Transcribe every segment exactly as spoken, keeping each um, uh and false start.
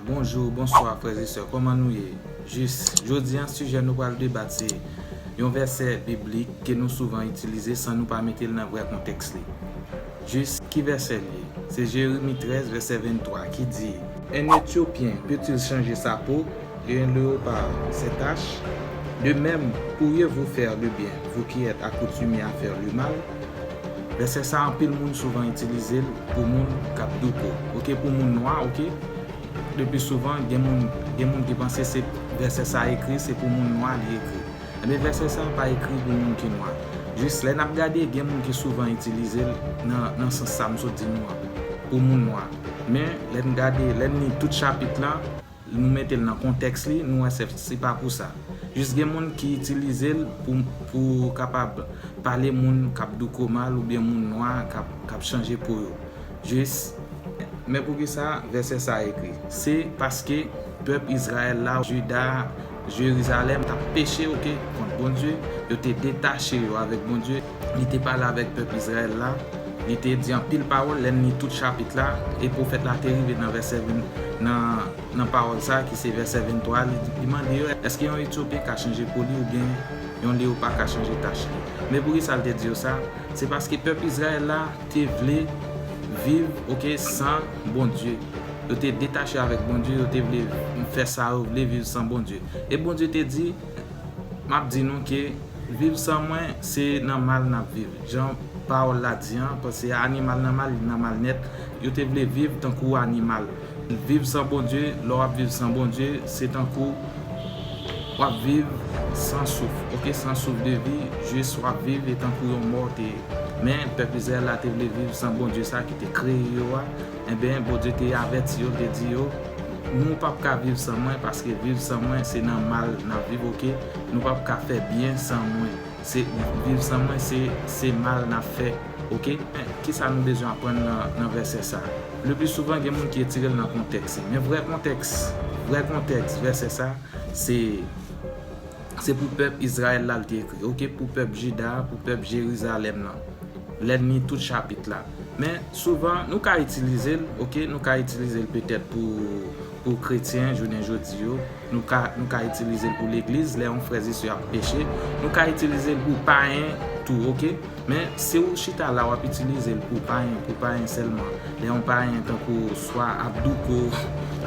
Bonjou, bonswa, frè e sè, kòman nou ye? Jis, jodi a, sijè nou pral debat se yon vèsè biblik ke nou souvan itilize san nou pa mete l nan vrè kontèks li. Jis, ki vèsè l ye? Se Jeremi trèz, vèsè venntwa, ki di, Un Éthiopien peut-il changer sa peau? Et un léopard ses taches? De même, pourriez-vous faire le bien, vous qui êtes accoutumés à faire le mal? Vèsè sa, anpil moun souvan itilize l pou moun k ap douko, oke, pou moun nwa, oke. Le pli souvan, gen moun, gen moun ki panse se vèsè sa ekri, se pou moun nwa li ekri. Ebyen, vèsè sa pa ekri pou moun ki nwa. Jis lè n ap gade, gen moun ki souvan itilize l nan, nan sans sa m sot di nou an, pou moun nwa. Men, lè n gade, lè n li tout chapit la, nou mete l nan kontèks li, nou wè se, se pa pou sa. Jis gen moun ki itilize l pou, pou kapab pale moun k ap douko mal oubyen moun nwa k ap, k ap chanje po yo. Jis, men poukisa vèsè sa a ekri? Se paske pèp Izrayèl la, Jida, Jerizalèm t ap peche, oke, kont Bondye. Yo te detache yo avèk Bondye. Li te pale avèk pèp Izrayèl la. Li te di anpil pawòl, lè n li tout chapit la, e pwofèt la te rive nan vèsè ven, nan, nan pawòl sa a ki se vèsè venntwa, li, li mande yo, èske yon Etyopyen ka chanje po li oubyen yon leyopa ka chanje tach li? Men poukisa l te di yo sa? Se paske pèp Izrayèl la te vle viv, oke, san Bondye. Yo te detache avèk Bondye, yo te vle fè sa yo vle, viv san Bondye. E Bondye te di, m ap di nou ke viv san mwen, se nan mal n ap viv. Jan pawòl la di an, paske animal nan mal, li nan mal nèt. Yo te vle viv tankou animal. Viv san Bondye, lè w ap viv san Bondye, se tankou w ap viv san souf, oke, san souf de vi, jis w ap viv e tankou yon mò te ye. Men, pèp Izrayèl la te vle viv san Bondye sa ki te kreye yo a. Enben, Bondye te avèti yo, l te di yo, nou p ap ka viv san mwen, paske viv san mwen, se nan mal n ap viv, oke? Nou p ap ka fè byen san mwen. Se, viv san mwen, se, se mal n ap fè, oke? Men, kisa nou bezwen aprann nan, nan vèsè sa a? Le pli souvan, gen moun ki retire l nan kontèks li. Men vrè kontèks, vrè kontèks vèsè sa a, se, se pou pèp Izrayèl la l te ekri, oke? Pou pèp Jida, pou pèp Jerizalèm nan. Lè n li tout chapit la. Men, souvan, nou ka itilize l, oke? Nou ka itilize l petèt pou, pou kretyen, jounen jodi yo. Nou ka, nou ka itilize l pou legliz, lè yon frè e sè ap peche. Nou ka itilize l pou payen tou, oke? Men, si w chita la, w ap itilize l pou payen, pou payen sèlman. Lè yon payen, tankou swa ap douko,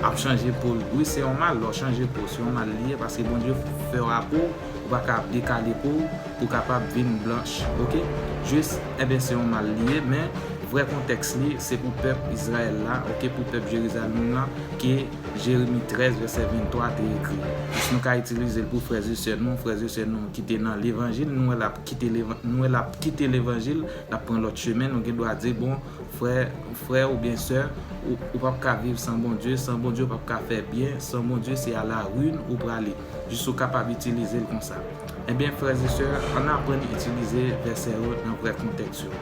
ap chanje po l. Wi, se yon mal, lè w chanje po, se yon mal li ye, paske Bondye fè w a po, ou pa ka ap dekale po w, pou kapab vin blanch, oke? Jis, enben, se yon mal li ye, men vrè kontèks li, se pou pèp Izrayèl la, oke, pou pèp Jerizalèm la, ke Jeremi trèz, vèsè venntwa te ekri. Jis nou ka itilize l pou frè e sè nou, frè e sè nou ki te nan levanjil, nou wè l ap kite levan-, nou wè l ap kite levanjil, l ap pran lòt chemen, nou gen dwa di, bon, frè, frè oubyen sè, ou, ou p ap ka viv san Bondye, san Bondye ou p ap ka fè byen, san Bondye se a la ruine ou prale. Jis ou kapab itilize l konsa. Ebyen, frè e sè, ann aprann itilize vèsè yo nan vrè kontèks yo.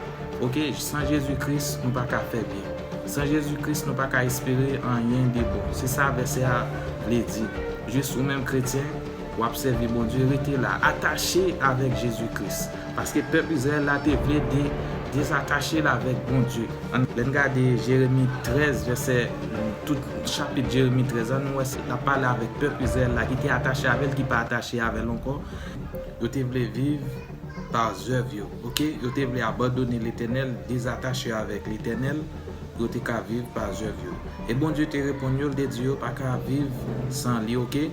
Oke, san Jezi Kris, nou pa ka fè byen. San Jezi Kris, nou pa ka espere anyen de bon. Se sa vèsè a vle di. Jis ou menm kretyen, w ap sèvi Bondye, rete la, atache avèk Jezi Kris. Paske pèp Izrayèl la te vle de-, dezatache l avèk Bondye. Ann, lè n gade Jeremi trèz, vèsè, tout chapit Jeremi trèz la, nou wè se, l ap pale avèk pèp Izrayèl la ki te atache avè l, ki pa atache avè l ankò. Yo te vle viv pa zèv yo, oke? Yo te vle abandone Letènèl, dezatache yo avèk Letènèl, pou yo te ka viv pa zèv yo. E Bondye te reponn yo, l te di yo pa ka viv san li, oke?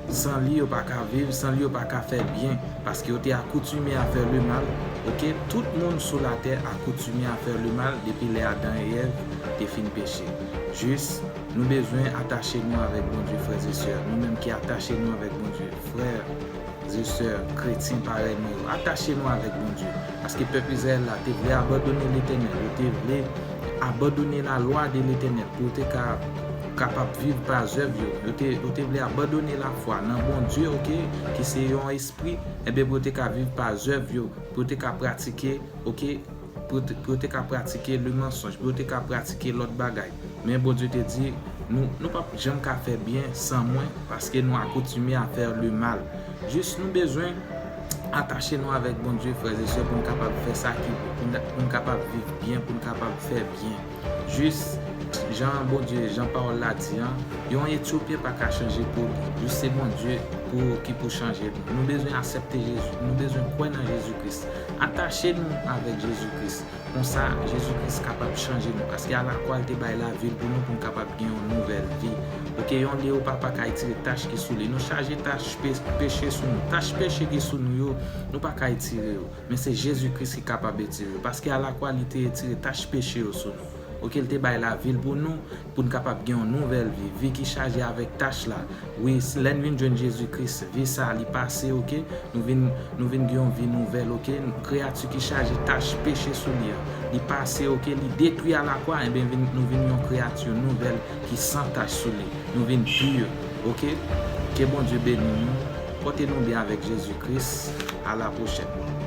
San li, yo pa ka viv, san li, yo pa ka fè byen, paske yo te accoutumé à faire le mal, oke? Tout moun sou latè accoutumé à faire le mal depi lè Adan e Èv te fin peche. Jis, nou bezwen atache nou avèk Bondye, frè e sè. Nou menm ki atache nou avèk Bondye, frè e sè kretyen parèy nou yo, atache nou avèk Bondye. Paske pèp Izrayèl la te vle abandone Letènèl, yo te vle abandone lalwa de Letènèl pou yo te ka, kapab viv pa zèv yo. Yo te, yo te vle abandone lafwa nan Bondye, oke, ki se yon espri, enben pou yo te ka viv pa zèv yo, pou yo te ka pratike, oke, pou yo te, pou yo te ka pratike le mensonge, pou yo te ka pratike lòt bagay. Men Bondye te di, nou, nou p ap janm ka fè byen san mwen, paske nou accoutumé à faire le mal. Jis nou bezwen atache nou avèk Bondye, frè e sè, pou n kapab fè sa ki bon, pou n, pou n kapab viv byen, pou n kapab fè byen. Jis, Jan Bondye, jan pawòl la di an, yon Etyopyen pa ka chanje peyi. Jis se Bondye pou ki pou chanje nou. Nou bezwen aksepte Jezi. Nou bezwen kwè nan Jezi Kris. Atache nou avèk Jezi Kris. Konsa, Jezi Kris kapab chanje nou. Paske alakwa, l te bay lavi l pou nou, pou n kapab gen yon nouvèl vi. Oke, yon lye ou pa, pa ka etire tach ki sou li. Nou chaje tach pe- peche sou nou. Tach peche ki sou nou yo, nou pa ka etire yo. Men se Jezi Kris ki kapab etire yo. Paske alakwa, li te etire tach peche yo sou nou. Oke, l te bay lavi l pou nou, pou n kapab gen yon nouvèl vi, vi ki chaje avèk tach la. Wi, lè n vin jwenn Jezi Kris, vi sa a, li pase, oke? Nou vin, nou vin gen yon vi nouvèl, oke? Kreyati ki chaje tach peche sou li an, li pase, oke? Li detwi alakwa, enben vin, nou vin yon kreyati nouvèl ki san tach sou li. Nou vin pi, oke? Ke Bondye beni nou. Pòte nou byen avèk Jezi Kris. A la pwochèn.